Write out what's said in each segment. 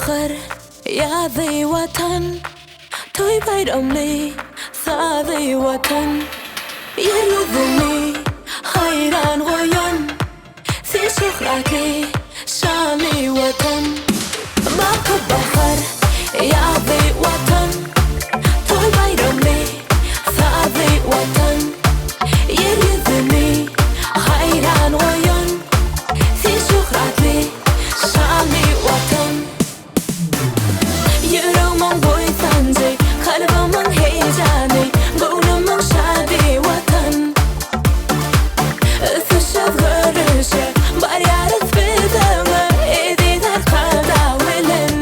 Bahar ýazy Watan Toý baýramly sazy Watan Ýer ýüzüni haýran goýan Sen şöhratly şanly Watan Baky bahar ýazy Watan Toý baýramly sazy Watan Ýer ýüzüni haýran goýan Sen şöhratly şanly Watan Ýüregimiň buýsanjy, kalbymyň heýjany, Göwnümiň şady Watan. Ösüşe, özgerişe, barýarys biz öňe, Eziz Arkadag bilen.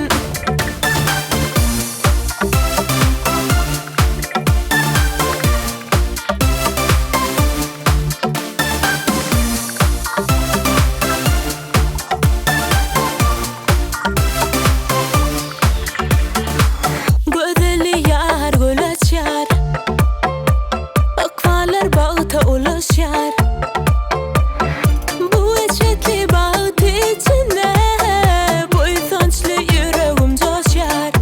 Gözel ýar gül açýar, Ykballar bagta ulaşýar. Bu eşretli bagt içinde Buýsançly ýüregim joşýar.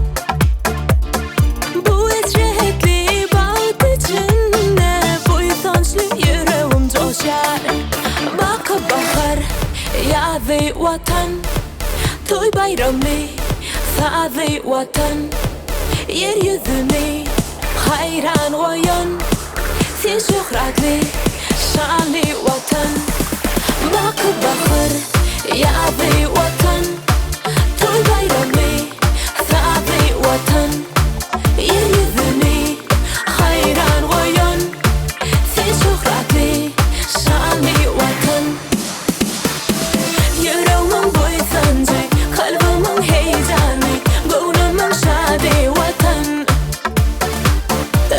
Bu eşretli bagt içinde Buýsançly ýüregim joşýar. Baky bahar, ýazy Watan. Toý baýramy, sazy Watan. Ýer ýüzüni haýran goýan Sen şöhratly, şanly Watan. Baky bahar, ýazy Watan. Toý baýramy, sazy Watan. Ýer ýüzüni haýran goýan Sen şöhratly, şanly Watan. Ýüregimiň buýsanjy, kalbymyň heýjany, Göwnümiň şady Watan.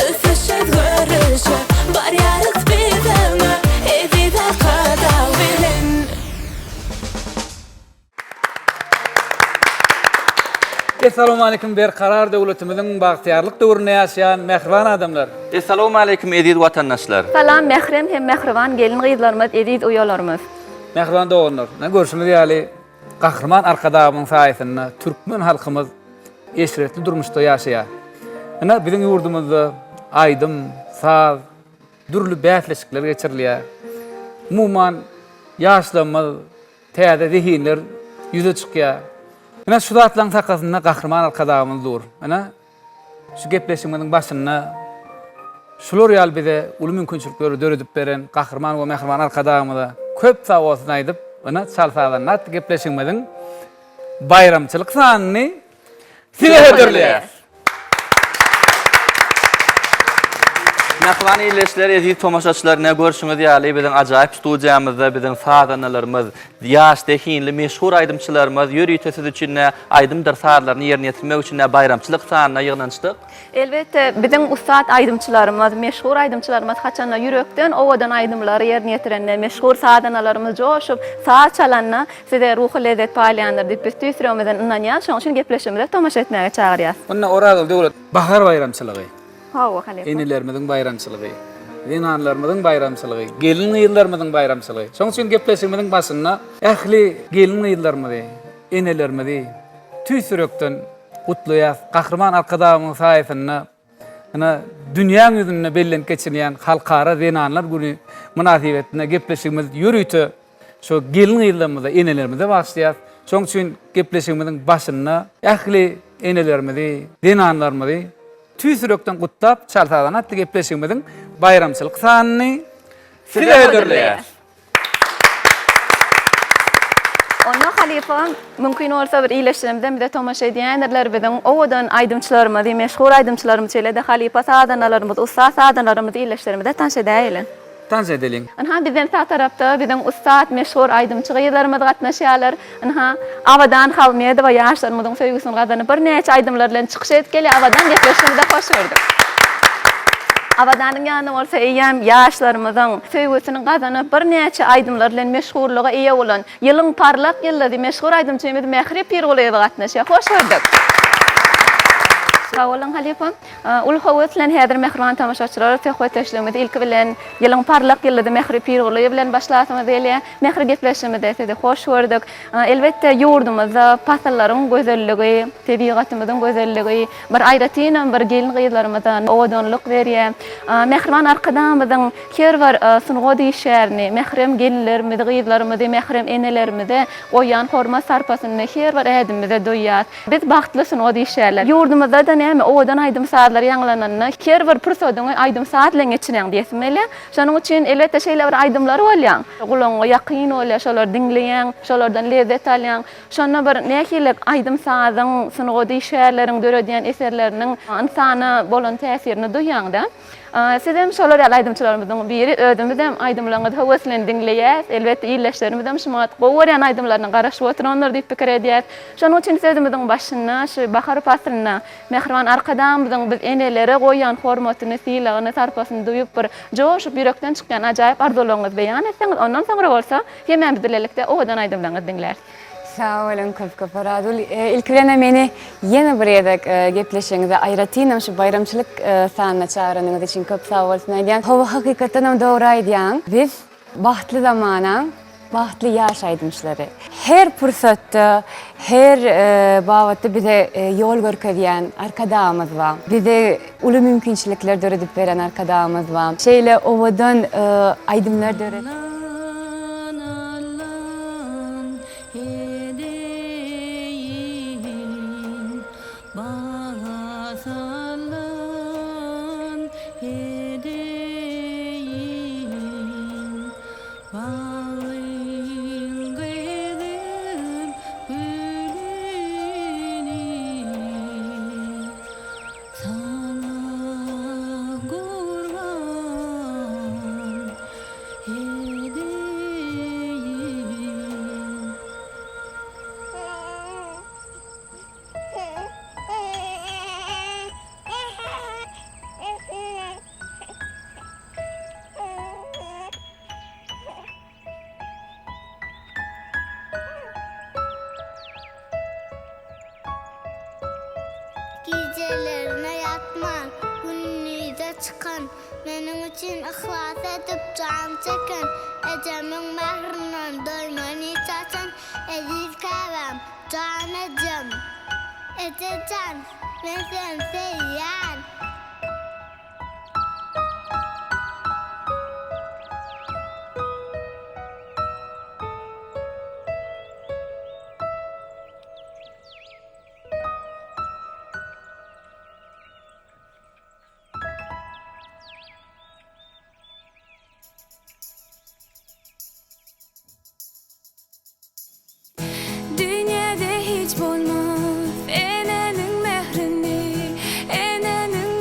Ösüşe, özgerişe, barýarys biz öňe, Eziz Arkadag bilen. Essalawmaleýkim Berkarar döwletimiziň bagtyýarlyk döwründe ýaşaýan mähriban adamlar! Essalawmaleýkim eziz watandaşlar! Salam mährem hem mähriban gelin-gyzlarymyz, eziz uýalarymyz! Mähriban doganlar, ine görşümiz ýaly Gahryman Arkadagymyň saýasynda türkmen halkymyz eşretli durmuşda ýaşaýar. Ine biziň ýurdumyzda aýdym, saz, dürli bäsleşikler geçirilýär. Umuman ýaşlarymyz Täze zehinler ýüze çykýar. Ine şu zatlaryň sakasynda Gahryman Arkadagymyz dur. Ine şu gepleşigimiziň başynda şular ýaly bize uly mümkinçilikleri döredip beren Gahryman we Mähriban Arkadagymyza köp sag bolsun aýdyp, ine Çal sazanda atly gepleşigimiziň baýramçylyk sanyny Size hödürleýäris. Mähriban ildeşler, eziz tomaşaçylar, ine görşüňiz ýaly biziň ajaýyp studiýamyzda biziň sazandalarymyz, ýaş, zehinli, meşhur aýdymçylarymyz ýörite siz üçin ine aýdymdyr sazlaryny ýerine ýetirmek üçin ine baýramçylyk sanyna ýygnanyşdyk. Elbetde, biziň ussat aýdymçylarymyz, meşhur aýdymçylarymyz haçanda ýürekden owadan aýdymlary ýerine ýetirende, meşhur sazandalarymyz joşup saz çalanda, Size ruhy lezzet paýlaýandyr diýip biz tüýs ýüregimizden ynanýarys, şonuň üçin gepleşigimize tomaşa etmäge çagyrýarys. Onda Orazguly Döwlet bahar baýramçylygy. Hawa, halypa. Enelerimiziň baýramçylygy, zenanlarymyzyň baýramçylygy, gelin-gyzlarymyzyň baýramçylygy. Şonuň üçin gepleşigimiziň başynda ähli gelin-gyzlarymyzy, enelerimizi tüýs ýürekden gutlaýarys. Gahryman Arkadagymyzyň saýasynda Ine, dünýäň ýüzünde bellenip geçilýän Halkara zenanlar güni mynasybetinde gepleşigimiz ýörite şu gelin-gyzlarymyza, enelerimize bagyşlaýarys. Şonuň üçin gepleşigimiziň başynda ähli enelerimizi, zenanlarymyzy tüýs ýürekden gutlap, Çal sazan atly gepleşigimiziň baýramçylyk sanyny size hödürleýäris. Onda halypa, mümkin bolsa bir ildeşlerimizem bize tomaşa edýändirler, biziň owadan aýdymçylarymyzy, meşhur aýdymçylarymyzy, şeýle-de halypa sazandalarymyzy, ussat sazandalarymyzy ildeşlerimize tanyş edäýeli. Tanyş edeliň. Ynha, bizden sag tarapda biziň ussat, meşhur aýdymçy gyzlarymyz gatnaşýarlar. Ynha, Abadan Halmedowa ýaşlarymyzyň söýgüsini gazanyp, birnäçe aýdymlar bilen çykyş edip gelýär. Abadan, gepleşigimize hoş gördük. Abadanyň ýanynda bolsa eýýäm ýaşlarymyzyň söýgüsini gazanyp, birnäçe aýdymlar bilen meşhurlyga eýe bolan, ýylyň parlak ýyldyzy, meşhur aýdymçymyz Mähri Pirgulyýewa gatnaşýar. Hoş gördük. Sag boluň halypa. Uly höwes bilen häzir mähriban tomaşaçylar söhbetdeşligimizi ilki bilen ýylyň parlak ýyldyzy Mähri Pirgulyýewa bilen başlasymyz gelýär. Mähri gepleşigimizde sizi hoş gördük. Elbetde ýurdumyzda pasyllaryň gözelligi, tebigatymyzyň gözelligi bir aýratynam bir gelin-gyzlarymyza owadanlyk berýär. Mähriban Arkadagymyzyň her bir sungat işgärini, mährem gelinlerimizi, gyzlarymyzy, mährem enelerimize goýýan hormat-sarpasyny her bir ädimimizde duýýas. Biz bagtly sungat işgärleri. Ýurdumyzda-da näme owadan aýdym-sazlar ýaňlananda her bir pursadyňy aýdym-saz bilen geçirýäň diýesim gelýär. Şonuň üçin elbetde şeýle bir aýdymlar bolýar. Gulagyňa ýakyn bolýar, şolary diňleýäň, şolardan lezzet alýaň. Şonda bir nähili aýdym-sazyň, sungat işgärleriň döredýän eserleriniň ynsana bolan täsirini duýýaň-da. Sizem şolar ýaly aýdymçylarymyzyň biri. Özümizem aýdymlaryňyzy höwes bilen diňleýäs. Elbetde ildeşlerimizem şu wagt gowy görýän aýdymlaryna garaşyp oturandyr diýip pikir edýäs. Şonuň üçin sözümiziň başynda şu bahar paslynda Mähriban Arkadagymyzyň biz enelere goýýan hormatyny, sylagyny, sarpasyny duýup bir joşup ýürekden çykýan ajaýyp arzuwlaryňyzy beýan etseňiz, ondan soňra bolsa hemmämiz bilelikde owadan aýdymlaryňyzy diňläris. Sag boluň köp köp Orazgül. Ilki bilenem meni ýene bir gezek gepleşigiňize aýratynam şu baýramçylyk sanyna çagyranyňyz üçin köp sag bolsun aýdýan. Hawa hakykatdanam dogry aýdýaň. Biz bagtly zamanaň bagtly ýaş aýdymçylary. Her pursatda, her babatda bize ýol görkezýän Arkadagymyz bar. Bize uly mümkinçilikler döredip beren Arkadagymyz bar. Şeýle owadan aýdymlar döret. Saňa gurban edeýin. Gijelerine ýatman, gündize çykan, Meniň üçin yhlas edip jan çeken, Ejemiň mährinden doýman hiç haçan, Eziz käbäm, jan ejem! Eje jan, men seni söýýän! Dünýede hiç bolmaz eneniň mährini, eneniň.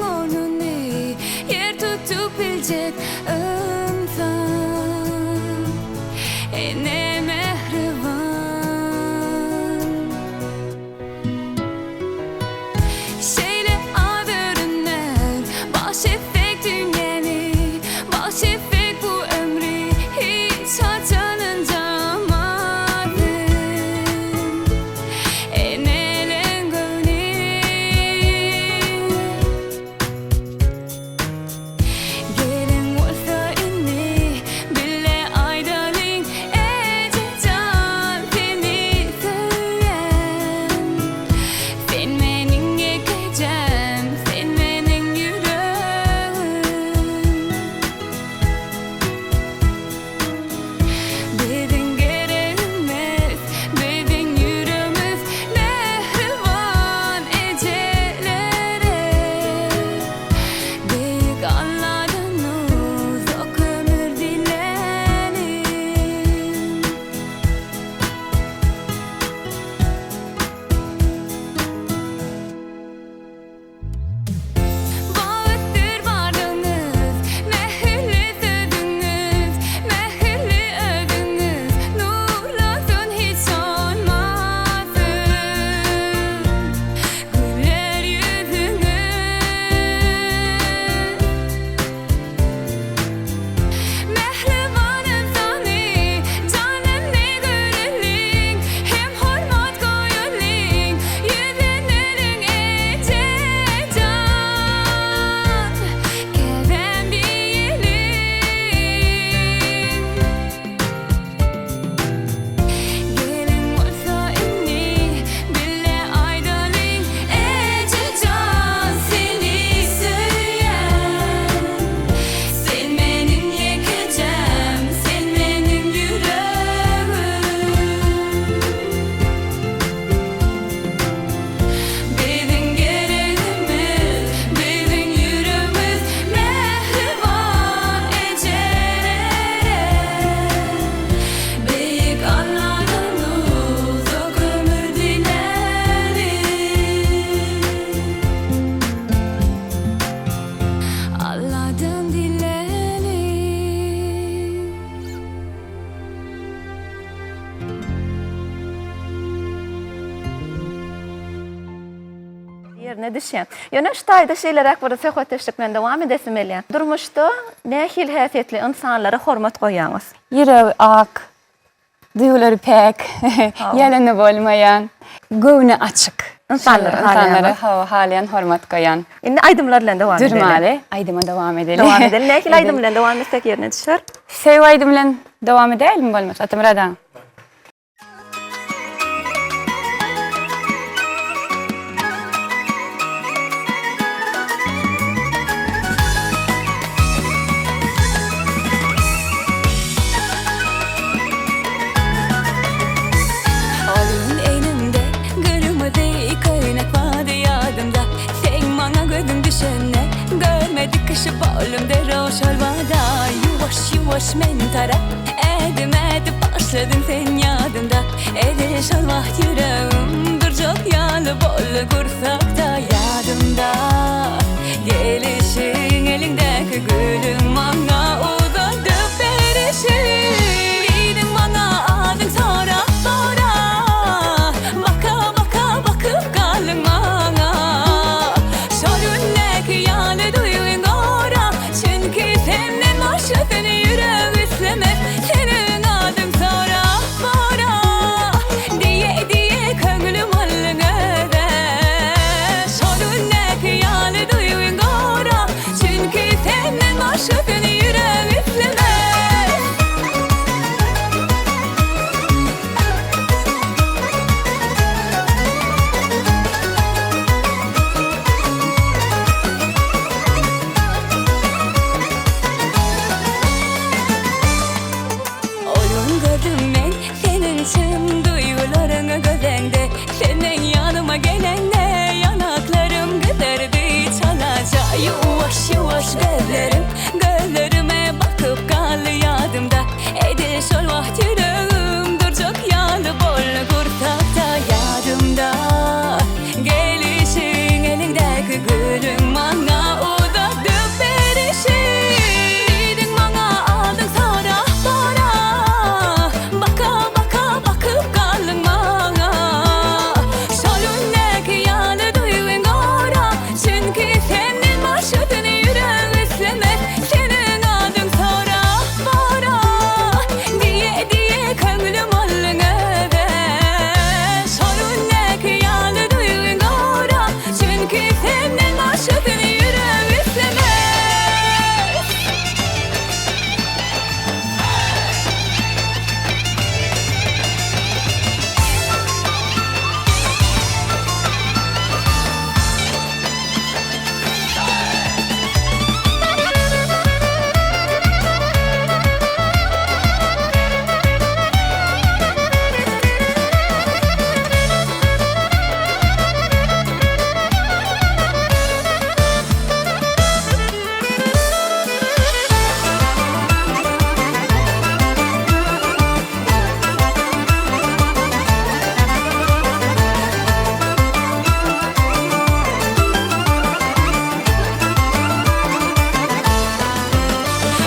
Ýerine düşýär. Ýöne şu taýda şeýleräk bir söhbetdeşlik bilen dowam edesim gelýär. Durmuşda nähili häsiýetli ynsanlara hormat goýýaňyz? Ýüregi ak, duýgulary päk, ýalany bolmaýan, göwni açyk. Ynsanlary halaýan. Hawa, halaýan, hormat goýýan. Indi aýdymlar bilen dowam edeli. Durmaly, aýdyma dowam edeli. Dowam edeli. Nähili aýdym bilen dowam etsek ýerine düşer? Söýgi aýdymy bilen dowam edäýelimi bolmasa, Atamyrat aga? Ol gün egnimde gyrmyzy köýnek bardy ýadymda Seň maňa gözüň düşende görmedik kişi boldum derrew şol bada Ýuwaş ýuwaş men tarap ädim ädip başladyň sen ýadymda Edil şol wagt ýüregim durjak ýaly boldy gursakda Ýadymda gelişiň eliňdäki gülüň maňa uzadyp berişiň Diýdiň maňa adyň sorap bora Baka baka bakyp galdyň maňa Şol gündäki ýaly duýgyň gora Çünki senden başgasyny ýürek islemez Seniň adyň sorap bora Diýe diýe köňlüm aldyň öze Şol gündäki ýaly duýgyň gora Çünki senden başgasyny ýürek islemez. Ol gün gördüm men seniň çyn duýgularyňy gözeňde Sen meň ýanyma geleňde ýanaklarym gyzardy çalaja Ýuwaş ýuwaş gözlerim gözlerime bakyp galdy ýadymda Edil şol wagt ýüregim durjak ýaly boldy gursakda Ýadymda gelişiň eliňdäki gülüň maňa uzadyp berişiň Diýdiň maňa adyň sorap bora Baka baka bakyp galdyň maňa Şol gündäki ýaly duýgyň gora Çünki senden başgasyny ýürek islemez Seniň adyň sorap bora Diýe diýe köňlüm aldyň öze Şol gündäki ýaly duýgyň gora Çünki senden başgasyny ýürek islemez.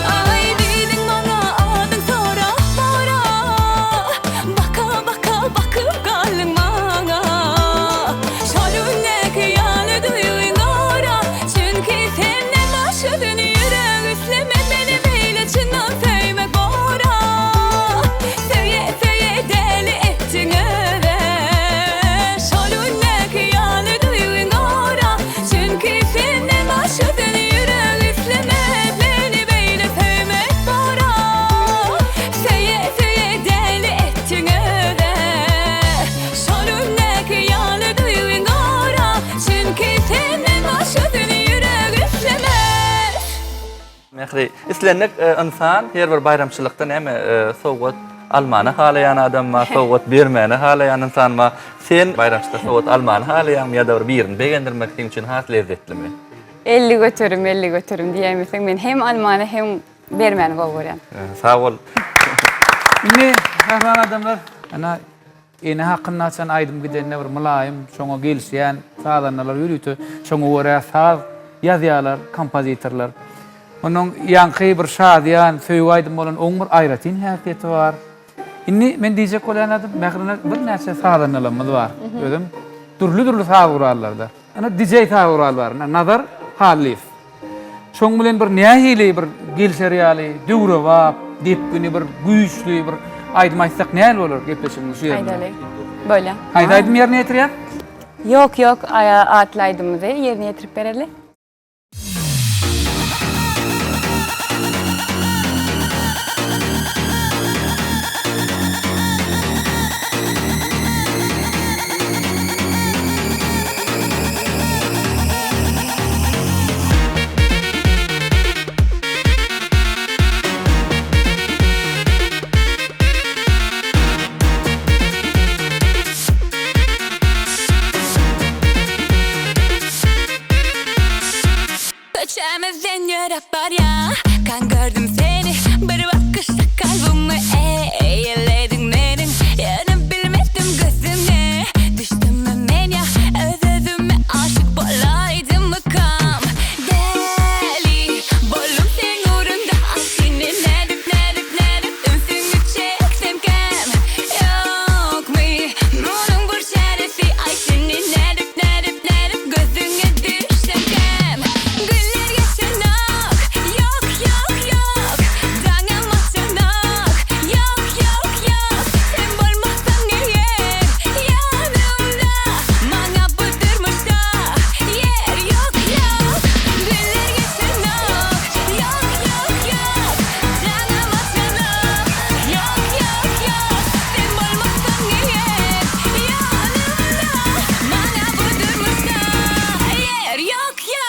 Aý diýdiň maňa adyň sorap bora Baka baka bakyp galdyň maňa Şol gündäki ýaly duýgyň gora Çünki senden başgasyny ýürek islemez Meni beýle çyndan söýmek bora Söýe söýe däli etdiň öze Şol gündäki ýaly duýgyň gora Çünki senden başgasyny ýürek islemez Meni beýle söýmek bora Söýe söýe däli etdiň öze Şol gündäki ýaly duýgyň gora Çünki senden başgasyny ýürek islemez. Mähri, islendik ynsan her bir baýramçylykda näme sowgat almany halaýan adam bar, sowgat bermäni halaýan ynsan bar. Sen baýramçylykda sowgat almany halaýaňmy ýa-da bir birini begendirmek seň üçin has lezzetlimi? 50 göterim, 50 göterim diýäýmeseň, men hem almany hem bermäni gowy görýän. Sag bol. Indi mähriban adamlar, ana Ene hakynda haçan aýdym gidende bir mylaýym, şoňa gelişýän sazandalar ýörite şoňa görä saz ýazýarlar, kompozitorlar. Onuň ýaňky bir şadyýan, söýgi aýdymy bolan oň bir aýratyn häsiýeti bar. Indi men diýjek bolýan zadym, Mähriban birnäçe sazandalarymyz bar. Özem dürli-dürli saz gurallarda. Ine DJ saz gural bar. Ine Nazar Hallyýew. Şoň bilen bir nähili bir gelşer ýaly, döwrebap, depgini bir güýçli bir aýdym aýtsak nähili bolar gepleşigimiz şu ýerinde? Aýdaly. Bolýar. Haýsy aýdym ýerine ýetirýäs? Ýok, ýok atly aýdymymyzy ýerine ýetirip bereli. Köçämizden ýöräp barýarkan gördüm seni Bir bakyşda kalbymy eýelediň meniň Ýöne bilmedim gözüňe düşdümmi men ýa öz-özüme aşyk bolaýdymmykam Däli boldum seň ugrunda ah seni nädip nädip nädip ünsüňi çeksemkäm Ýokmy munuň bir çäresi aý seni nädip nädip nädip gözüňe düşsemkäm Günler geçenok ýok ýok ýok Daňam atanok ýok ýok ýok Sen bolmasaň eger ýanymda Maňa bu durmuşda ýer ýok ýok Günler geçenok ýok ýok ýok Daňam atanok ýok ýok ýok Sen bolmasaň eger ýanymda Maňa bu durmuşda ýer ýok ýok.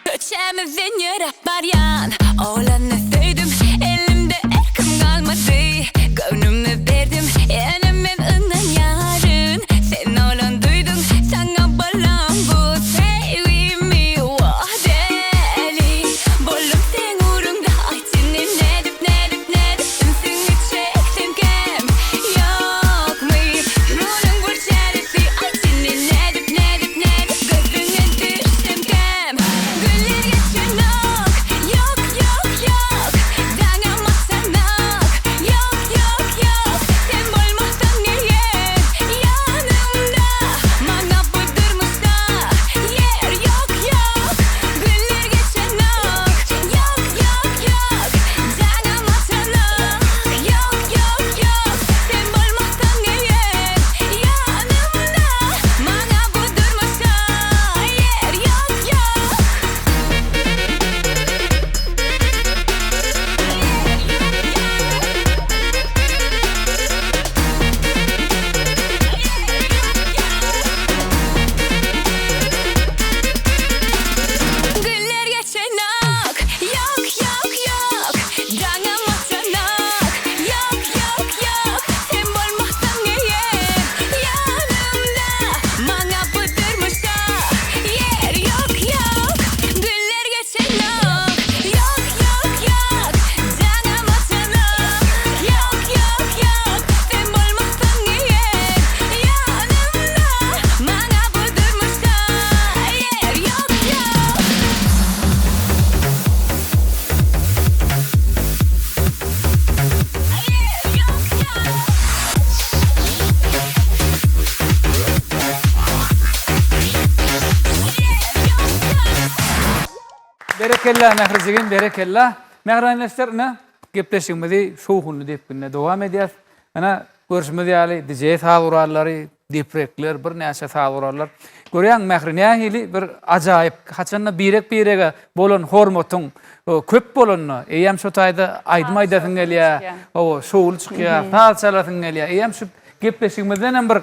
Köçämizden ýöräp barýan oglany söýdüm Elimde erkim galmady, göwnümi berdim Ýöne men ynanýaryn, sen oglan duýduň Saňa bolan bu söýgimi, wah däli Boldum seň ugruňda, aýt indi nädip, nädip, nädip Ünsüňi çeksemkäm, ýokmy munuň bir çäresi Aýt indi nädip, nädip, nädip gözüňe düşsemkäm Günler geçenok, ýok, ýok, ýok Daňam atanok, ýok, ýok, ýok Sen bolmasaň eger ýanymda Maňa bu durmuşda ýer ýok, ýok Günler geçenok, ýok, ýok, ýok Daňam atanok, ýok, ýok, ýok Sen bolmasaň eger ýanymda Maňa bu durmuşda ýer ýok, ýok. Günler geçenok, ýok, ýok, ýok Daňam atanok, ýok, ýok, ýok Sen bolmasaň eger ýanymda Maňa bu durmuşda ýer ýok, ýok Günler geçenok, ýok, ýok, ýok Daňam atanok, ýok, ýok, ýok Sen bolmasaň eger ýanymda Maňa bu durmuşda ýer ýok, ýok. Berekella Mährijigim berekella. Mähriban ildeşler ine gepleşigimizi şowhunly depginde dowam edýäs. Ine görşümiz ýaly DJ saz gurallary, deprekler, birnäçe saz gurallar. Görýäňmi Mähri nähili bir ajaýyp haçanda birek-birege bolan hormatyň köp bolanda eýýäm şo taýda aýdym aýdasyň gelýär, hawa şowly çykýar, saz çalasyň gelýär. Eýýäm şu gepleşigimizden hem bir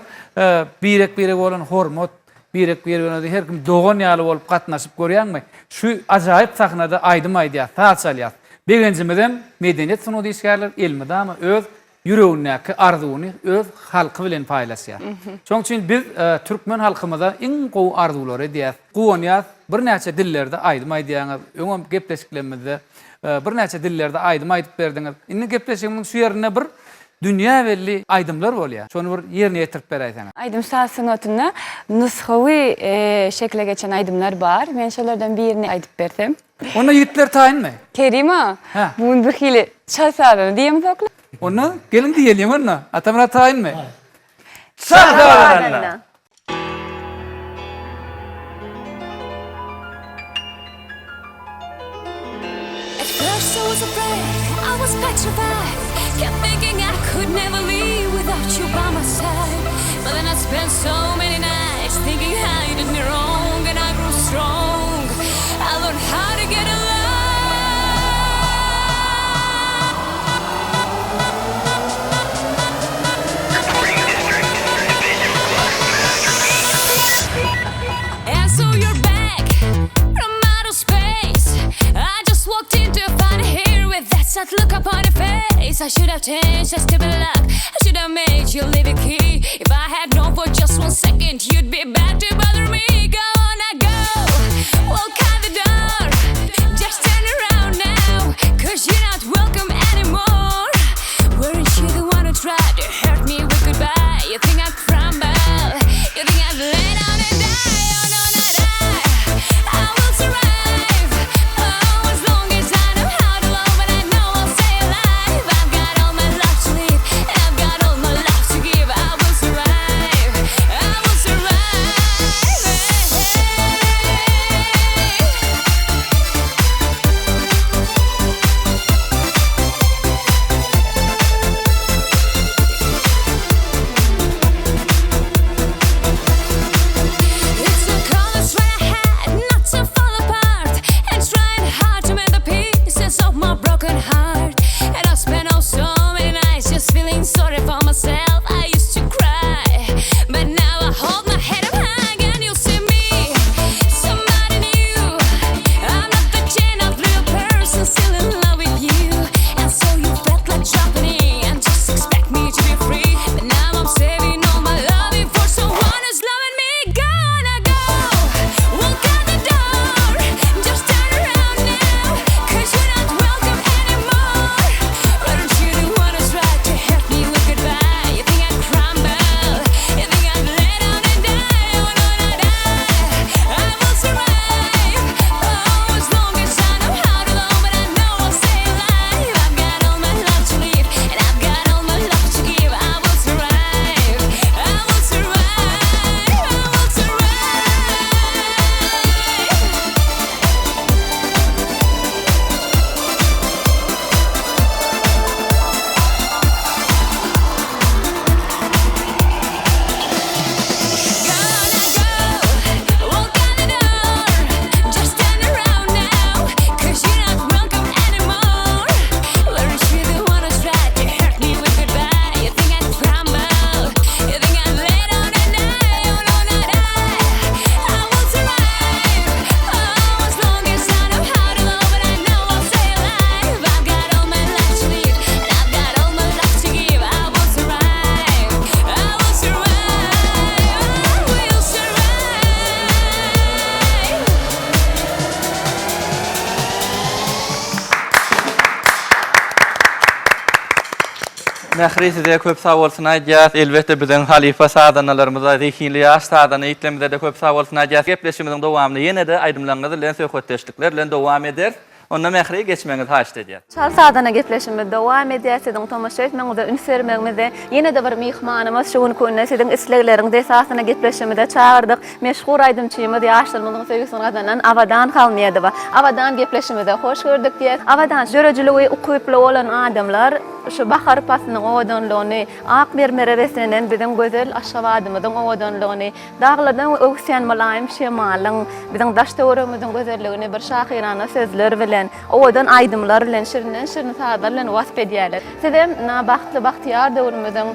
birek-birege bolan hormat, birek-birege her kim dogan ýaly bolup gatnaşyp görýäňmi? Şu ajaýyp sahnada aýdym aýdýas, saz çalýas. Begenjimizem medeniýet sungat işgärleri elmydama öz. ýüregindäki arzuwyny öz halky bilen paýlaşýar. Şonuň üçin biz türkmen halkymyza iň gowy arzuwlary edýäs. Guwanýas, birnäçe dillerde aýdym aýdýaňyz, öňem gepleşiklerimizde birnäçe dillerde aýdym aýdyp berdiňiz. Indi gepleşigimiziň şu ýerinde bir dünýä belli aýdymlar bolýar. Şony bir ýerine ýetirip beräýseňiz. Aýdym-saz sungatynda nusgawy şekile geçen aýdymlar bar. Men şolardan birini aýdyp bersem. Onda ýigitler taýynmy? Kerima, Hä. bu gün birhili çal sazany diýemzokla. Onda geliň diýeliň onda. Atamyrat taýynmy? Çal sazany! At first I was afraid, I was petrified Kept thinking I could never leave without you by my side But then I spent so many nights thinking how you did me wrong And I grew strong, I learned how to get along And so you're back from outer space. I just walked in to find you here with that sad look upon your face. I should have changed that stupid luck. I should have made you leave a key. If I had known for just one second, you'd be back to bother me. Go on, I go. Walk out the door. Just turn around now, cause you're not welcome anymore. Weren't you the one who tried to hurt me with goodbye? You think I'd crumble? You think I'd lay down and die? Oh no, not I. I will survive. Oh, as long as I know how to love, and I know I'll stay alive. I've got all my life to live, and I've got all my life to give. I will survive. I will survive. It's a colors I had not to fall apart and trying hard to mend the pieces of my broken heart. And I spent oh so many nights just feeling sorry for myself. I used to cry, but now I hold my head up high and you'll see me, somebody new. I'm not the chain of little person still in love with you. And so you felt like dropping in and just expect me to be free. But now I'm saving all my loving for someone who's loving me. Gonna go, walk out the door, just turn around now, 'cause you're not welcome anymore. Weren't you the one who tried to hurt me with goodbye? You think I'd crumble? You think I'd lay down and die? Oh no, not I. I will survive. Oh, as long as I know how to love, and I know I'll stay alive. I've got all my love to live, and I've got all my love to give. I will survive. I will survive. I will survive. Gonna go, walk out the door. Just turn around now, 'cause you're not welcome anymore. Weren't you the one who tried to hurt me with goodbye? You think I'd crumble? You think I'd lay down and die? Oh no, not I. I will survive. Oh, as long as I know how to love, and I know I'll stay alive. I've got all my life to live, and I've got all my love to give. I will survive. I will survive. I will survive. Mähri size köp sag bolsun aýdýas. Elbetde biziň halypa sazandalarymyza, zehinli ýaş sazanda ýigitlerimize-de köp sag bolsun aýdýas. Gepleşigimiziň dowamyny ýene-de aýdymlaryňyz bilen söhbetdeşlikler bilen dowam ederis. Onda Mähri geçmegiňizi haýyşt edýäs. Çal sazanda gepleşigimiz dowam edýär. Siziň tomaşa etmegiňize üns bermegiňizde ýene-de bir myhmanymyz şu günki günde siziň islegleriňiz esasynda gepleşigimize çagyrdyk. Meşhur aýdymçymyz, ýaşlarymyzyň söýgüsini gazanan Abadan Halmedowa. Abadan gepleşigimize hoş gördük diýýäs. Abadan, döredijiligi ukyply bolan adamlar şu bahar paslynyň owadanlygyny, ak mermere beslenen biziň gözel Aşgabadymyzyň owadanlygyny, daglardan öwüsýän mylaýym şemalyň, biziň daş-töweregimiziň gözelligini bir şahyrana sözler bilen, owadan aýdymlar bilen, şirinden-şirin sazlar bilen wasp edýärler. Sizem bagtly, bagtyýar döwrümiziň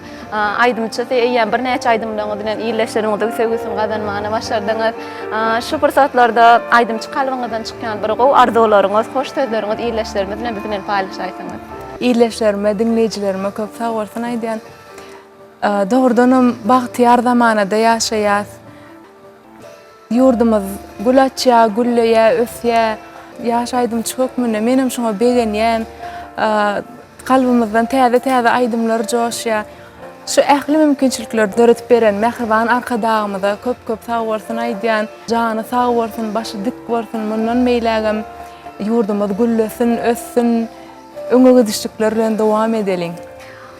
aýdymçysy, eýýäm birnäçe aýdymlaryňyz bilen ildeşleriňiziň söýgüsini gazanmana başardyňyz. Şu pursatlarda aýdymçy kalbyňyzdan çykýan bir gowy arzuwlaryňyz, hoş sözleriňiz ildeşlerimiz bilen biz bilen paýlaşaýsaňyz. Ildeşlerime, diňleýjilerime köp sag bolsun aýdýan. Dogrudanam bagtyýar zamanada ýaşaýas. Ýurdumyz gül açýar, gülleýär, ösýär. Ýaş aýdymçy hökmünde menem şoňa begenýän. Kalbymyzdan täze-täze aýdymlar joşýar. Şu ähli mümkinçilikleri döredip beren mähriban Arkadagymyza köp-köp sag bolsun aýdýan. Jany sag bolsun, başy dik bolsun, mundan beýlägem ýurdumyz güllesin, össün, öňe gidişlikler bilen dowam edeliň.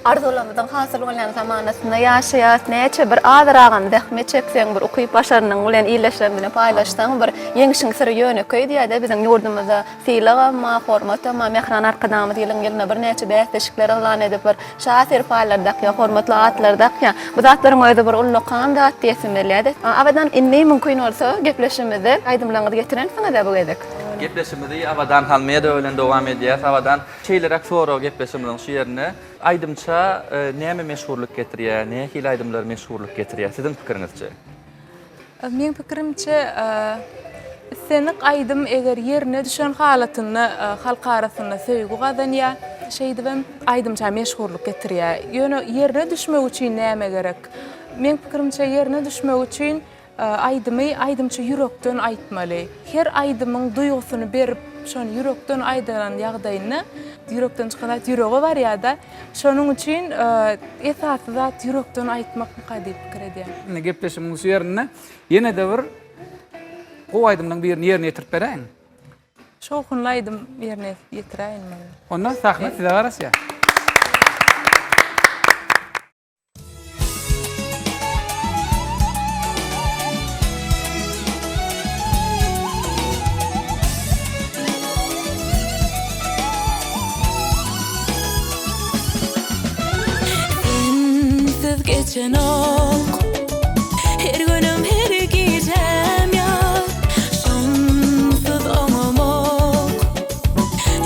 Arzuwlarymyzyň hasyl bolýan zamanasynda ýaşaýas. Näçe bir azyragam zähmet çekseň, bir ukyp-başarnygyň bilen ildeşleriň bilen paýlaşsaň, bir ýeňşiň syry ýönekeý diýýär-de biziň ýurdumyzda Sylagam bar, hormatam bar. Mähriban Arkadagymyz ýylyň-ýylyna birnäçe bäsleşikler yglan edip, bir şa serpaýlary dakýar, hormatly atlary dakýar. Bu zatlaryň özi bir ullakan zat diýesim gelýär-de. Abadan, indi mümkin bolsa, gepleşigimize aýdymlaryňyzy getirensiňiz-ä bu gezek? Gepleşigimizi Abadan Halmedowa bilen dowam edýäris. Abadan, şeýleräk sorag gepleşigimiziň şu ýerinde. Aýdymça näme meşhurlyk getirýär, nähili aýdymlar meşhurlyk getirýär, siziň pikiriňizçe? Meň pikirimçe, islendik aýdym eger ýerine düşen halatynda halk arasynda söýgi gazanýar. Şeýdibem aýdymça meşhurlyk getirýär. Ýöne ýerine düşmek üçin näme gerek? Meň pikirimçe ýerine düşmek üçin aýdymy aýdymçy ýürekden aýtmaly. Her aýdymyň duýgusyny berip, şony ýürekden aýdylan ýagdaýynda, ýürekden çykan zat ýürege barýar-da. Şonuň üçin esasy zat ýürekden aýtmakmyka diýip pikir edýän. Indi gepleşigimiziň şu ýerinde ýene-de bir gowy aýdymlaryň birini ýerine ýetirip beräýiň. Şowhunly aýdym ýerine ýetiräýin muny. Onda sahna size garaşýar. Sensiz geçenok Her günüm her gijäm ýar Şonsuz oňamok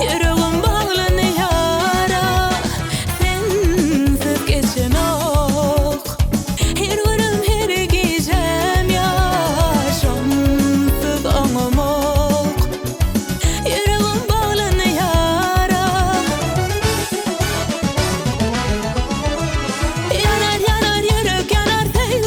Ýüregim baglan ýara Sensiz geçenok Her günüm her gijäm ýar Şonsuz oňamok Ýüregim baglan ýara Ýanar, ýanar, ýürek ýanar söýsem.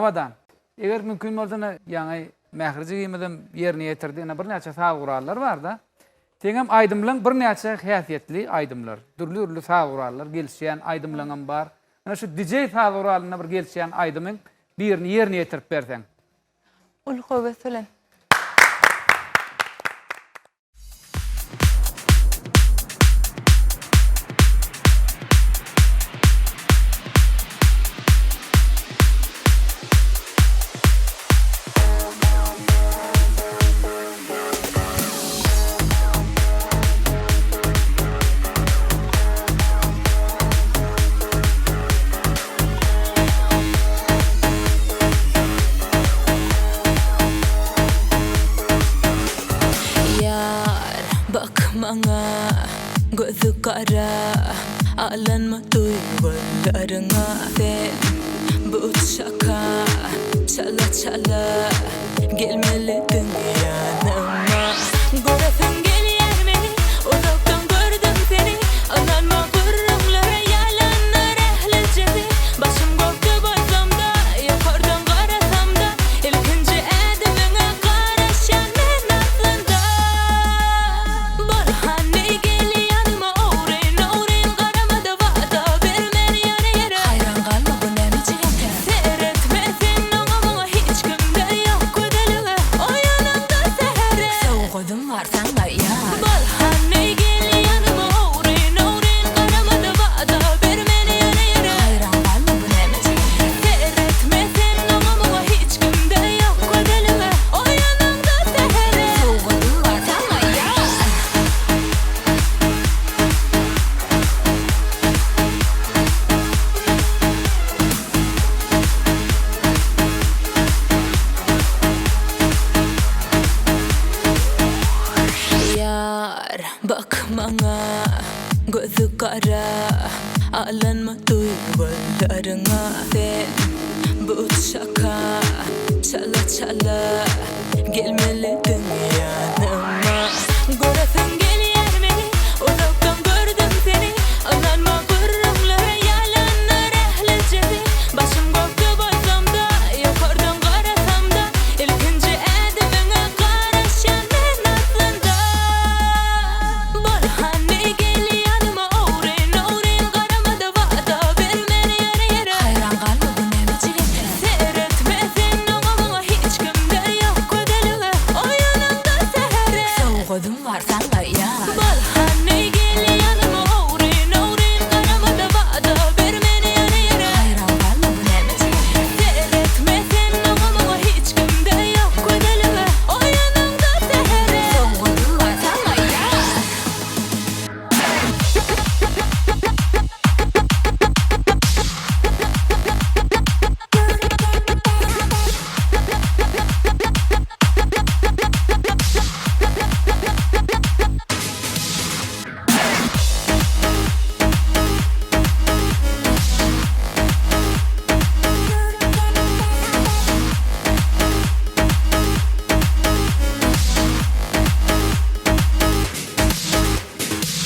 Abadan, eger mümkin bolsa ine ýaňy Mähri jigimizem ýerine ýetirdi, ine birnäçe saz gurallar bar-da. Seňem aýdymlaň birnäçe häsiýetli aýdymlar, dürli-dürli saz gurallar gelişýän aýdymlaňam bar. Ine şu DJ saz guralynda bir gelişýän aýdymyň birini ýerine ýetirip berseň. Uly höwes bilen. Ýar, bak maňa, gözi gara, Alynma duýgularyňa sen. Bu çaka çala-çala Gelmelidiň ýanyma. Göresiň gelýär meni, Uzakdan gördüm seni. Ynanma gürrüňlere, Ýalandyr ählijesi. Başym gökde bolsam-da, Ýokardan garasam-da, Ilkinji ädimiňe garaşýan men aslynda. Bol hany gel ýanyma ogryn ogryn garamada wada bermen ýöne ýere. Haýran galma bu näme jigim. Seretme sen oňa muňa hiç kimde ýok gözellige oýanamda sähere. Sowgadym bar saňa ýar. Bol hany gel ýanyma ogryn ogryn garamada wada bermen ýöne ýere. Haýran galma bu näme jigim. Seretme sen oňa muňa hiç kimde ýok gözellige oýanamda sähere. Sowgadym bar saňa ýar. Ýar, bak maňa, gözi gara, Alynma duýgularyňa sen. Bu çaka çala-çala Gelmelidiň ýanyma. Göresiň gelýär meni, Uzakdan gördüm seni. Ynanma gürrüňlere, Ýalandyr ählijesi. Başym gökde bolsam-da, Ýokardan garasam-da, Ilkinji ädimiňe garaşýan men aslynda. Bol hany gel ýanyma ogryn-ogryn garama-da wada bermen ýöne ýere. Haýran galma bu näme jigim. Seretme sen oňa muňa hiç kimde ýok gözellige oýanamda sähere. Sowgadym bar saňa ýar. Bol hany gel ýanyma ogryn ogryn garamada wada bermen ýöne ýere. Haýran galma bu näme jigim. Seretme sen oňa muňa hiç kimde ýok gözellige oýanamda sähere. Sowgadym bar saňa ýar.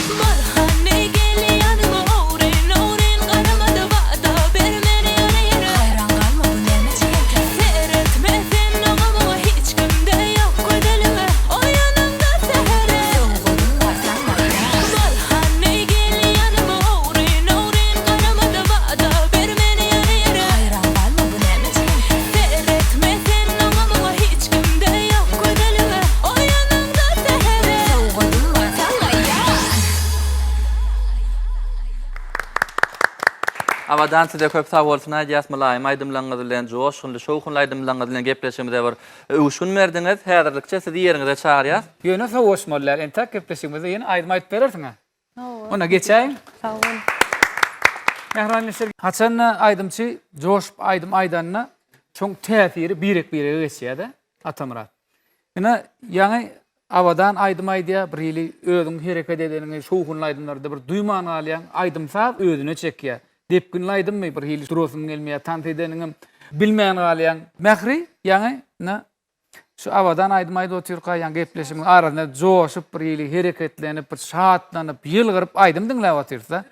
Bol hany gel ýanyma ogryn ogryn garamada wada bermen ýöne ýere. Haýran galma bu näme jigim. Seretme sen oňa muňa hiç kimde ýok gözellige oýanamda sähere. Sowgadym bar saňa ýar. Bol hany gel ýanyma ogryn ogryn garamada wada bermen ýöne ýere. Haýran galma bu näme jigim. Seretme sen oňa muňa hiç kimde ýok gözellige oýanamda sähere. Sowgadym bar saňa ýar. Abadan size köp sag bolsun aýdýas mylaýym aýdymlaryňyz bilen joşgunly şowhunly aýdymlaryňyz bilen gepleşigimize bir öwüşgin berdiňiz häzirlikçe sizi ýeriňize çagyrýas. Ýöne sowaşmaly däl entäk gepleşigimizde ýene aýdym aýdyp berersiňä. Onda geçäýiň. Sag bol. Mähriban ildeşler, haçanda aýdymçy joşup aýdym aýdanda şoň täsiri birek-birege geçýär-de, Atamyrat. Ine, ýaňy Abadan aýdym aýdýar, bir hili özüň hereket edeniňi şowhunly aýdymlarda bir duýman galýaň, aýdym-saz özüne çekýär. Depginli aýdymmy, bir hili durasyň gelmeýär, tans edeniňem bilmän galýaň. Mähri, ýaňy, ine, Şu Abadan aýdym aýdyp otyrka, ýaňy gepleşigiň arasynda joşup bir hili hereketlenip, bir şatlanyp, ýylgyryp aýdym diňläp otyrys-da.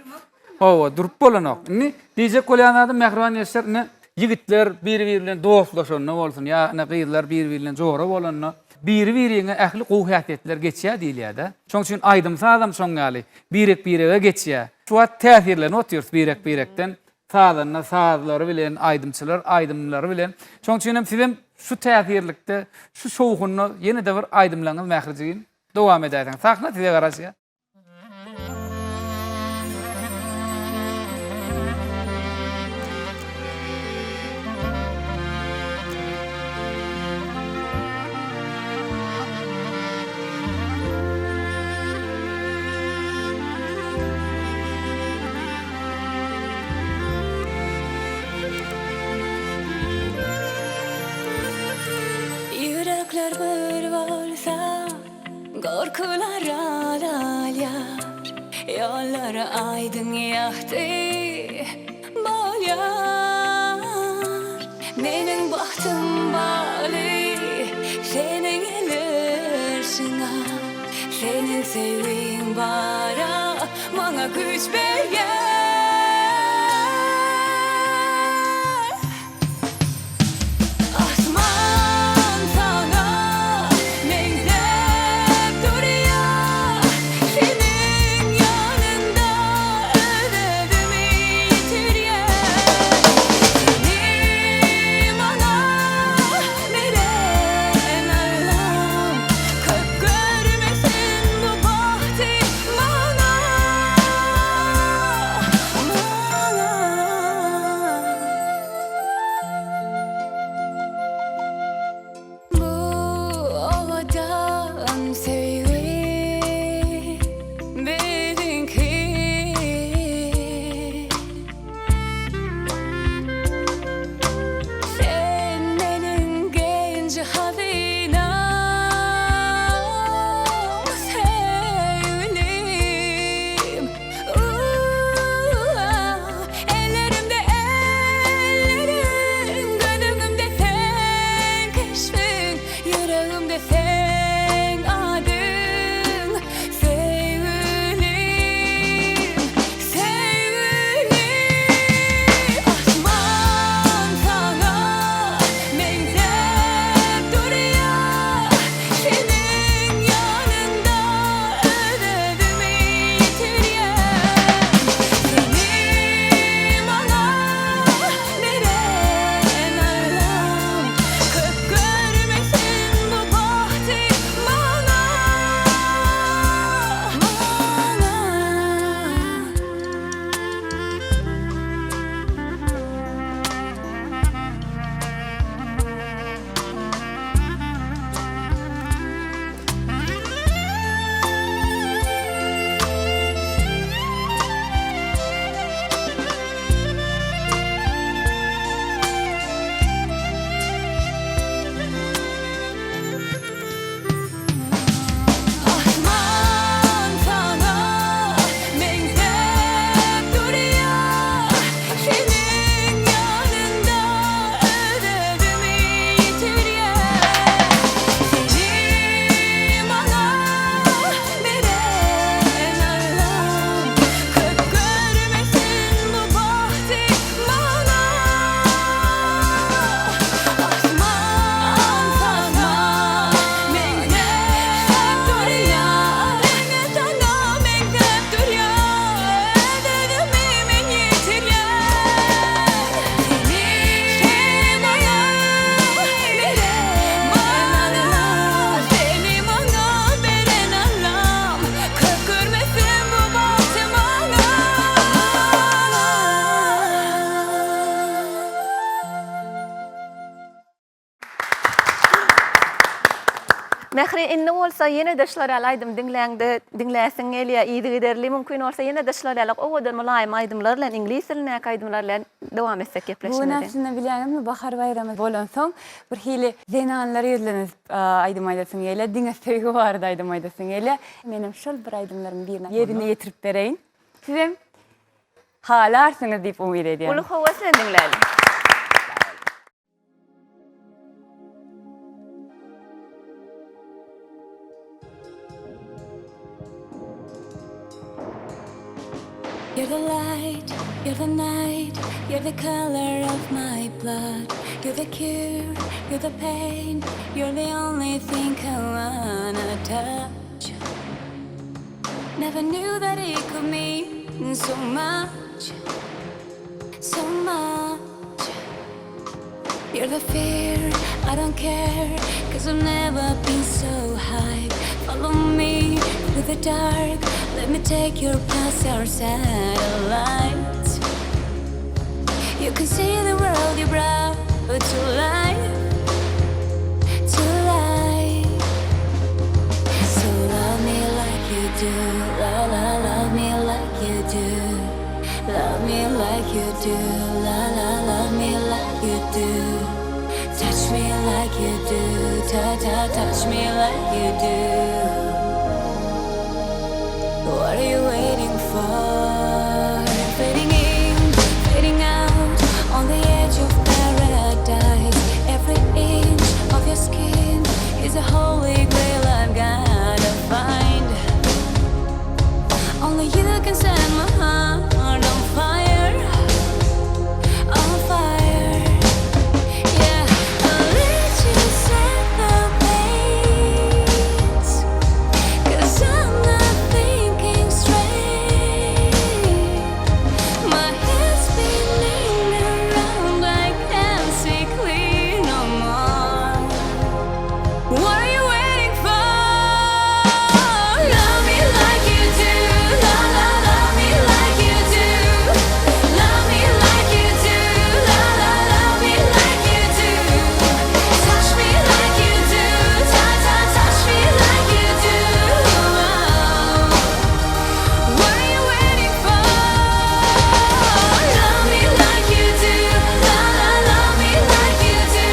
Hawa, durup bolanok. Indi diýjek bolýan zadym, mähriban ýaşlar, indi. Ýigitler biri-biri bilen dostlaşanda bolsun ýa ine gyzlar biri-biri bilen jora bolanda biri-biriňe ähli gowy häsiýetler geçýär diýilýär-de. Şoň üçin aýdym-sazam şoň ýaly birek-birege geçýär. Şu wagt täsirlenip otyrys birek-birekden. Sazanda sazlary bilen, aýdymçylar aýdymlary bilen. Şoň üçin hem sizem şu täsirlikde, şu şowhunda ýene-de bir aýdymlaryňyz Mähri jigim dowam edäýseňiz. Sahna size garaşýar. Ýürekler bir bolsa, gorkular azalýar. Ýollar aýdyň ýagty bolýar. Meniň bagtym bagly seniň ellerşiňe. Seniň söýgiň bara maňa güýç berýär. Asman saňa meňzäp durýar, Seniň ýanyňda öz-özümi ýitirýän. Seni maňa beren Allam, Köp görmesin bu bagty maňa, maňa. Bu owadan söýgi biziňki. Sen meniň genji hazynam, söýgülim. Ellerimde elleriň, gözüňimde seň keşbiň, ýüregimde seň adyň, söýgülim, söýgülim. Asman saňa meňzäp durýar, seniň ýanyňda öz-özümi ýitirýän. Seni maňa beren Allam, köp görmesin bu bagty maňa, maňa. Asman saňa meňzäp durýar, Seniň ýanyňda öz-özümi ýitirýän. Seni maňa beren Allam, Köp görmesin bu bagty maňa. Asman saňa meňzäp durýar, Saňa meňzäp durýar, Öz-özümi men ýitirýän. Seni maňa beren Allam, Seni maňa beren Allam, Köp görmesin bu bagty maňa. Mähri indi bolsa ýene-de şular ýaly aýdym diňläňde diňläsiň gelýär yzygiderli mümkin bolsa ýene-de şular ýaly owadan mylaýym aýdymlar bilen iňlis dilindäki aýdymlar bilen dowam etsek Bu gün gepleşigimizi. aslynda bilýäňizmi bahar baýramy bolansoň bir hili zenanlara ýüzlenip aýdym aýdasyň gelýär diňe söýgi barada aýdym aýdasyň gelýär. Menem şol bir aýdymlaryň birini ýerine ýetirip bereýin. Sizem halarsyňyz diýip umyt edýän. Uly höwes bilen diňläliň. You're the light, you're the night, you're the color of my blood. You're the cure, you're the pain, you're the only thing I wanna touch. Never knew that it could mean so much, so much. You're the fear, I don't care, cause I've never been so high. Follow me through the dark, let me take your past, our satellite. You can see the world you brought to life, to life. So love me like you do, la la, love me like you do. Love me like you do, la la, love me like you do. Touch me like you do, ta ta, touch me like you do. What are you waiting for? Fading in, fading out, on the edge of paradise. Every inch of your skin is a holy grail I've gotta find. Only you can set my heart on fire, on fire. Yeah, I'll let you set the pace, 'cause I'm not thinking straight. My head's spinning around, I can't see clear no more. What are you waiting for? Love me like you do, la la, love me like you do. Love me like you do, la la, love me like you do. Touch me like you do, ta ta, touch me like you do. What are you waiting for? Love me like you do, la la, love me like you do.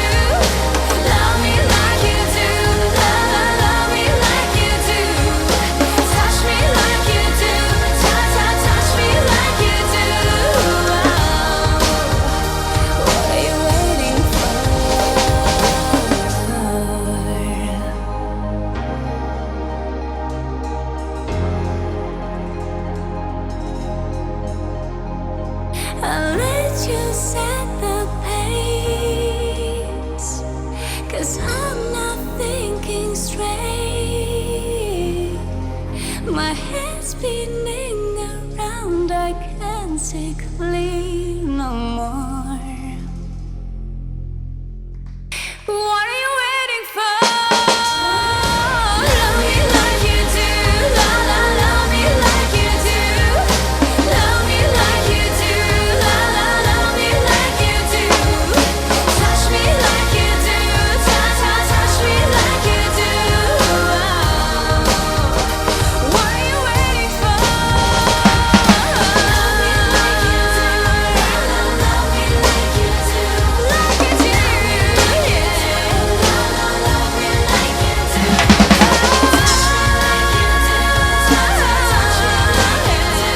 Love me like you do, la la, love me like you do. Touch me like you do, ta ta, touch me like you do. What are you waiting for? I'll let you set the pace, 'cause I'm not thinking straight. My head's spinning around, I can't see clear no more. What are you waiting for? Love me like you do, la la, love me like you do. Love me like you do, la la, love me like you do. Touch me like you do, ta ta, touch me like you do. What are you waiting for? Love me like you do, la la, love me like you do, like you do, yeah. La la, love me like you do. Touch me like you do, ta ta, touch me like you do.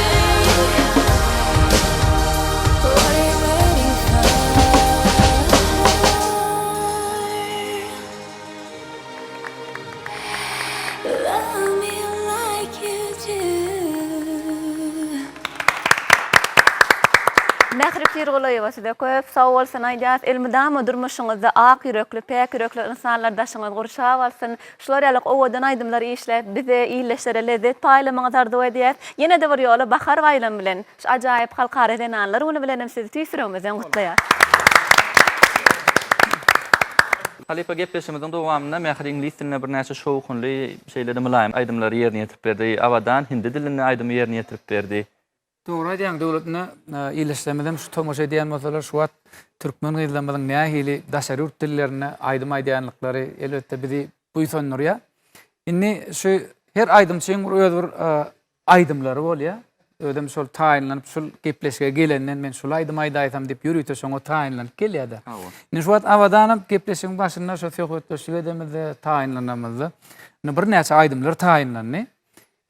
What are you waiting for? Love me like you do. Mähri Pirgulyýewa size köp sag bolsun aýdýas. Elmydama durmuşyňyzda ak ýürekli, päk ýürekli ynsanlar daşyňyzy gurşap alsyn. Şular ýaly owadan aýdymlary işläp bize, ildeşlere lezzet paýlamagyňyzy arzuw edýäs. Ýene-de bir ýola Bahar baýramy bilen, şu ajaýyp Halkara zenanlar güni bilen hem sizi tüýs ýüregimizden gutlaýas. Halypa gepleşigimiziň dowamynda Mähri iňlis dilinde birnäçe şowhunly, şeýle-de mylaýym aýdymlary ýerine ýetirip berdi. Abadan hindi dilinde aýdymy ýerine ýetirip berdi. Dogry aýdýaň Döwlet ine ildeşlerimiz şu tomaşa edýän bolsalar şu wagt türkmen gyzlarymyzyň nähili daşary ýurt dillerinde aýdym aýdýanlyklary elbetde bizi buýsandyrýar. Indi şu her aýdymçyň bir öz bir aýdymlary bolýar. Özem şol taýynlanyp şul gepleşige gelenden men şul aýdym aýdaýsam diýip ýörite şoňa taýynlanyp gelýär-de. Indi şu wagt Abadanam gepleşigiň başynda şo söhbetdeşlik edemizde taýynlanamyzda indi birnäçe aýdymlar taýynlandy.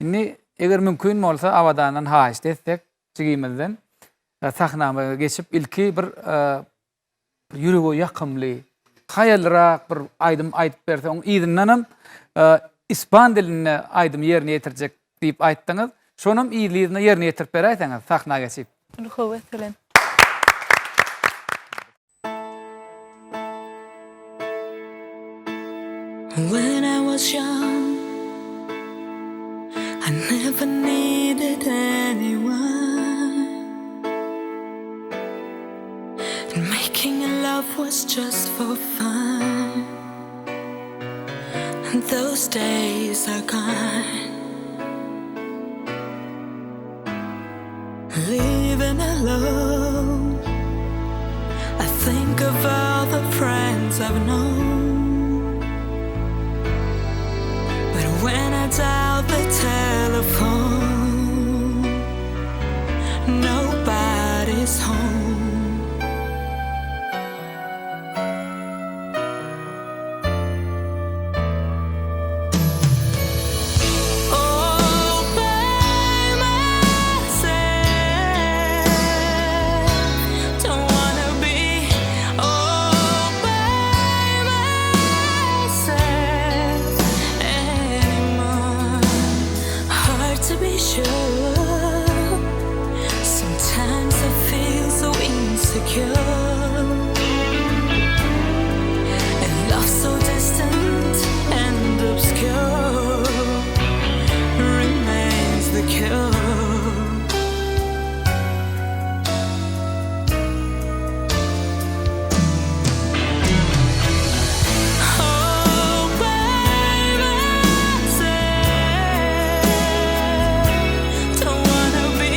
Indi eger mümkin bolsa Abadandan haýyşt etsek jigimizden sahnama geçip ilki bir ýürege ýakymly, haýalrak bir aýdym aýdyp berse, oň yzyndanam ispan dilinde aýdymy ýerine ýetirjek diýip aýtdyňyz. Şonam yzly-yzyna ýerine ýetirip beräýseňiz, sahna geçip. Uly höwes bilen. When I was young I never needed anyone And making love was just for fun And those days are gone Living alone I think of all the friends I've known But when I dial the telephone Nobody's home All by myself Don't wanna be all by myself anymore. Hard to be sure. Sometimes I feel so insecure. And love so distant and obscure remains the cure. All by myself, don't wanna be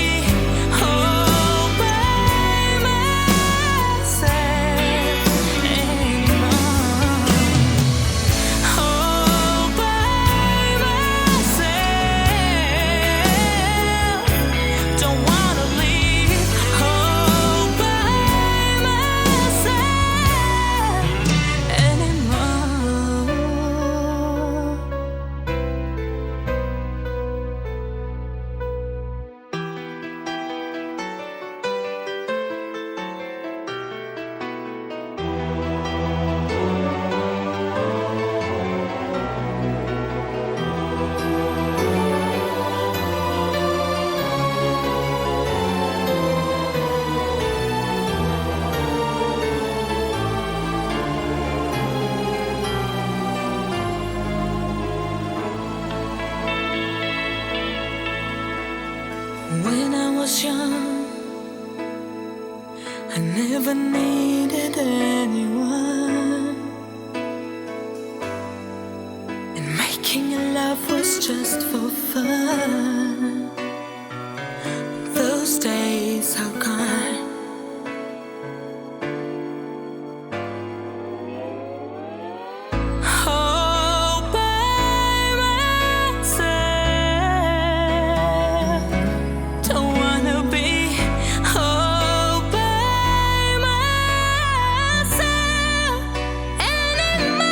all by myself anymore. All by myself, don't wanna leave. All by myself anymore. When I was young, I never needed anyone. And making love was just for fun. Those days are gone. All by myself, don't wanna be all by myself anymore.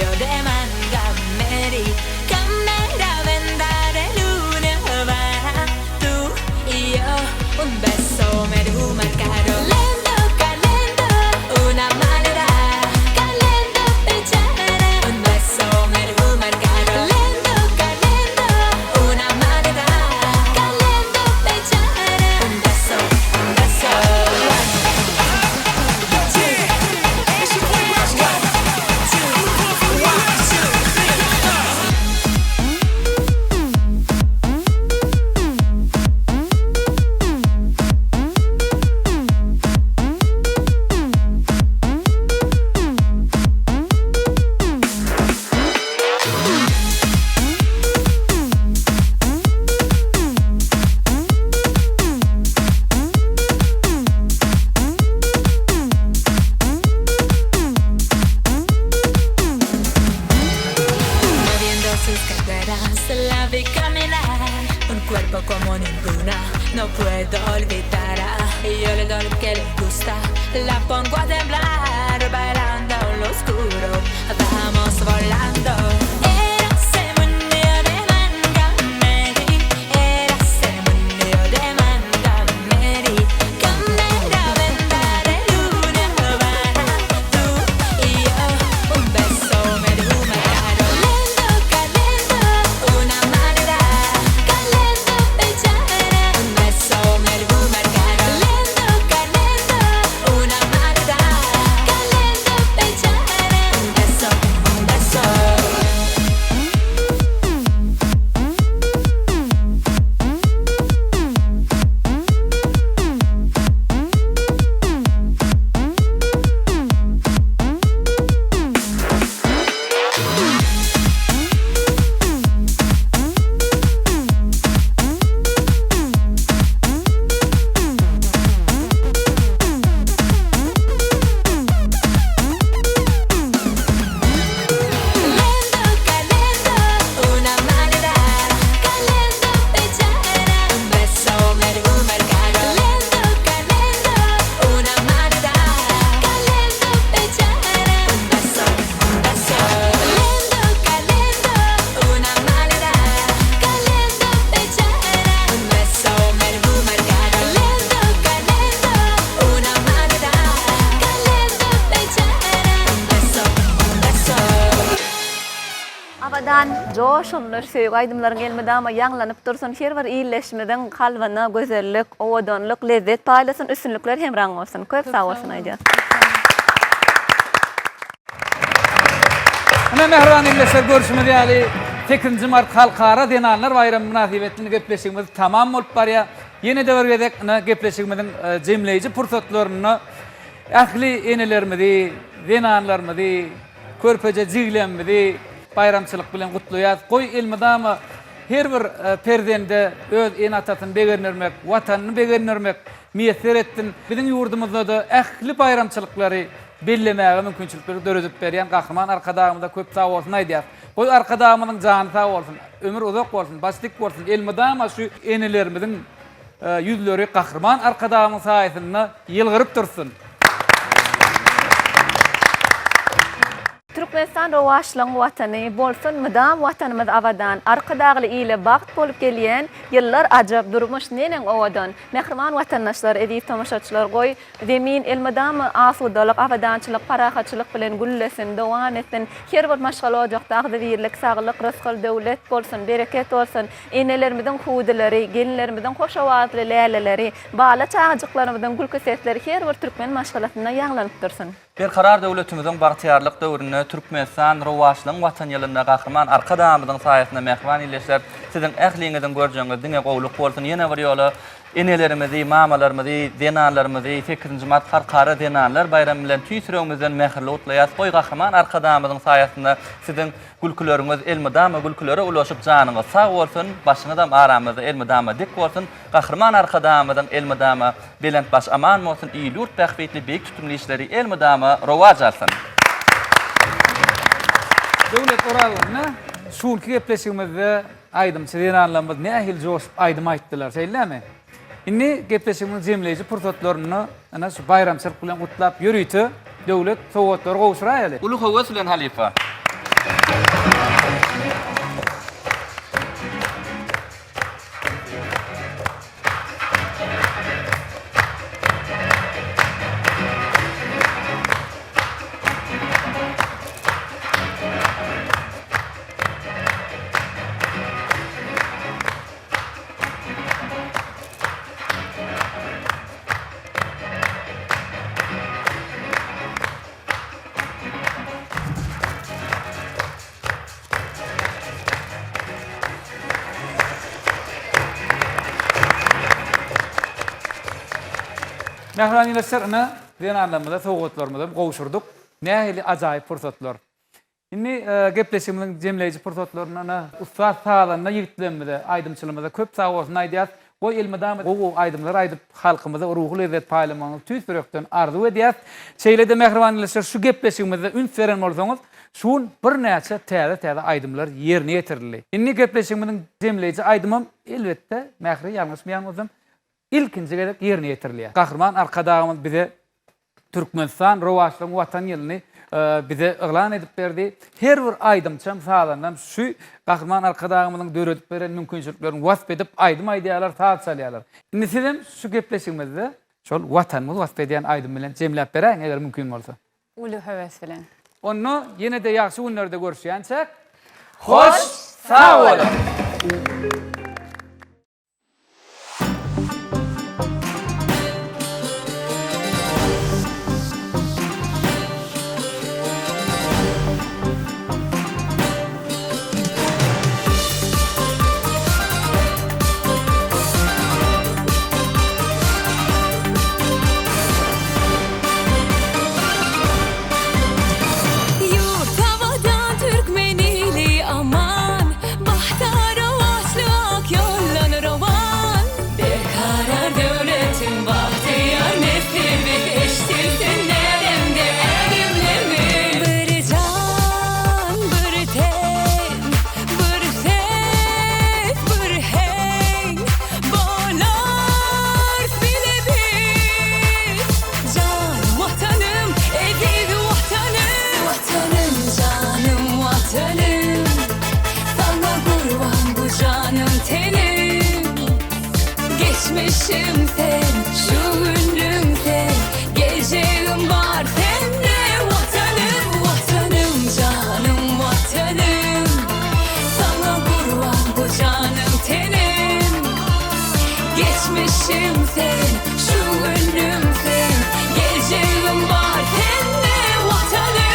mundo de Montgomery. Cámara venda de luna va, tú y yo, un beso me marcaron. Lento, calento, una manera, calento, pechara, un beso me marcaron. Lento, calento, una manera, calento, pechara, un beso, un beso. Moviendo sus caderas, la vi caminar. Un cuerpo como ninguna, no puedo olvidar. Yo le doy lo que le gusta, la pongo a temblar. Bailando en lo oscuro, vamos volando. Era ese mundo de Montgomery, era ese mundo de Montgomery. Cámara venda de luna va, tú y yo, un beso me marcaron. Lento, calento, una manera, calento, pechara, un beso me marcaron. Lento, calento, una manera, calento, pechara, un beso, un beso. Lento, calento, una manera, calento, pechara, un beso me marcaron. Lento, calento, una manera, calento, pechara, un beso, un beso. Lento, calento, una manera, calento, pechara, un beso me marcaron. Lento, calento, una manera, calento, pechara, un beso, un beso. Abadan, joşgunly söýgi aýdymlaryň elmydama ýaňlanyp dursun, her bir ildeşimiziň kalbyna gözellik, owadanlyk, lezzet paýlasyn, üstünlikler hemraň bolsun. Köp sag bolsun aýdýas. Ine mähriban ildeşler görşümiz ýaly sekizinji mart Halkara zenanlar baýramy mynasybetli gepleşigimiz tamam bolup barýar. Ýene-de bir gezek ine gepleşigimiziň jemleýji pursatlarynda ähli enelerimizi, zenanlarymyzy, Körpeje jiglemmizi baýramçylyk bilen gutlaýas. Goý elmydama her bir perzende öz ene-atasyny begendirmek, Watanyny begendirmek miýesser etsin. Biziň ýurdumyzda-da ähli baýramçylyklary bellemäge mümkinçilikleri döredip berýän Gahryman Arkadagymyza köp sagbolsun aýdýas. Goý Arkadagymyzyň jany sag bolsun, ömri uzak bolsun, başy dik bolsun, elmydama şu enelerimiziň Ýüzleri Gahryman Arkadagymyň saýasynda ýylgyryp dursun! Türkmenistan rowaçlygyň watany bolsun mydam watanymyz abadan Arkadagly ile bagt bolup gelýän ýyllar ajap durmuş neneň owadan Mähriban watandaşlar eziz tomaşaçylar goý Zemin elmydama asudalyk, abadançylyk, parahatçylyk bilen güllesin, dowam etsin. Her bir maşgala ojakda agzybirlik, saglyk, rysgal, döwlet bolsun, bereket bolsun. Enelerimiziň hüwdüleri, gelinlerimiziň hoş owazly läleleri, bala çagajyklarymyzyň gülki sesleri her bir türkmen maşgalasynda ýaňlanyp dursun. Berkarar döwletimiziň bagtyýarlyk döwründe Türkmenistan rowaçlygyň Watany ýylynda Gahryman Arkadagymyzyň saýasynda mähriban ildeşler siziň ähliňiziň görjegiňiz diňe gowluk bolsun ýene bir ýola Enelerimizi, mamalarymyzy, zenanlarymyzy sekizinji mart Halkara zenanlar baýramy bilen tüýs ýüregimizden mähirli gutlaýarys. Goý, Gahryman Arkadagymyzyň saýasynda siziň gülküleriňiz elmydama gülkülere ulaşyp, janyňyz sag bolsun, başyňyzam aramyzda elmydama dik bolsun! Gahryman Arkadagymyzyň elmydama belent başy aman bolsun, il-ýurt bähbitli beýik tutumly işleri elmydama rowaç alsyn! Döwlet Orazow, ine, şu günki gepleşigimizde Aýdymçy zenanlarymyz nähili joşup aýdym aýtdylar, şeýle-dämi? Indi gepleşigimiziň jemleýji pursatlarynda ine şu baýramçylyk bilen gutlap ýörite döwlet sowgatlary gowşuraýaly. Uly höwes bilen halypa. Mähriban ildeşler, ine, zenanlarymyza sowgatlarymyzam gowşurdyk. Nähili ajaýyp pursatlar. Indi gepleşigimiziň jemleýji pursatlarynda ine, ussat sazanda ýigitlerimize, aýdymçylymyza köp sag bolsun aýdýas. Goý, elmydama gowy-gowy aýdymlar aýdyp, halkymyza ruhy lezzet paýlamagyňyzy tüýs ýürekden arzuw edýäs. Şeýle-de, mähriban ildeşler, şu gepleşigimizde üns beren bolsaňyz, şu gün birnäçe täze-täze aýdymlar ýerine ýetirildi. Indi gepleşigimiziň jemleýji aýdymam, elbetde, Mähri, ýalňyşmaýan bolsam, ilkinji gezek ýerine ýetirilýär. Gahryman Arkadagymyz bize Türkmenistan rowaçlygyň Watan ýylyny bize yglan edip berdi. Her bir aýdymçam, sazandam şu Gahryman Arkadagymyzyň döredip beren mümkinçiliklerini wasp edip aýdym aýdýarlar, saz çalýarlar. Indi sizem şu gepleşigimizde şol Watanymyzy wasp edýän aýdym bilen jemläp beräýiň, eger mümkin bolsa. Uly höwes bilen. Onda ýene-de ýagşy günlerde görüşýänçäk, hoş sag boluň! Ýurt abadan türkmen ili aman, Bagta rowaçly ak ýoldan rowan. Berkarar döwletiň bagtyýar nesli biz, Eşdilsin älemde ädimlerimiz. Bir jan, bir ten, bir ses, bir heň, Bolarys bile biz. Jan Watanym, eziz Watanym. Watanym, janym Watanym. Saňa gurban bu janym tenim. Geçmişim sen, şu günüm sen, geljegim bar sende Watanym, Watanym, janym Watanym. Saňa gurban bu janym tenim. Geçmişim sen, şu günüm sen, geljegim bar sende Watanym.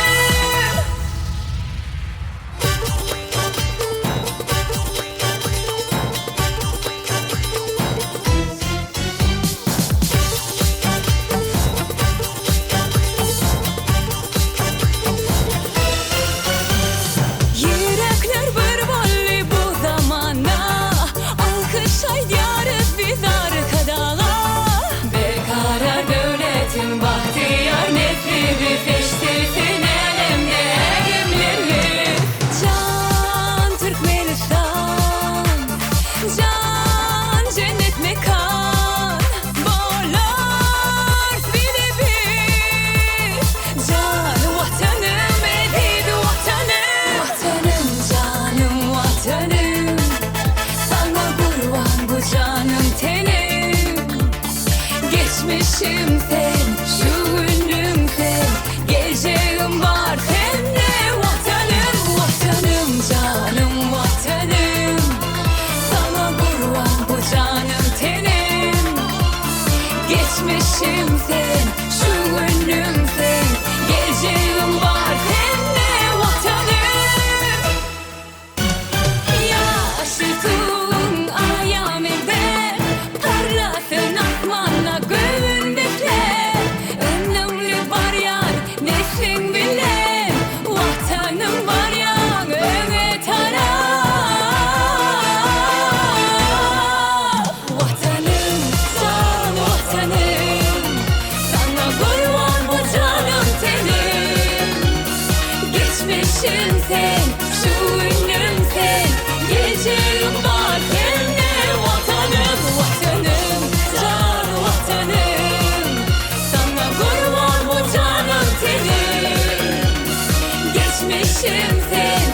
Bilmişim seni.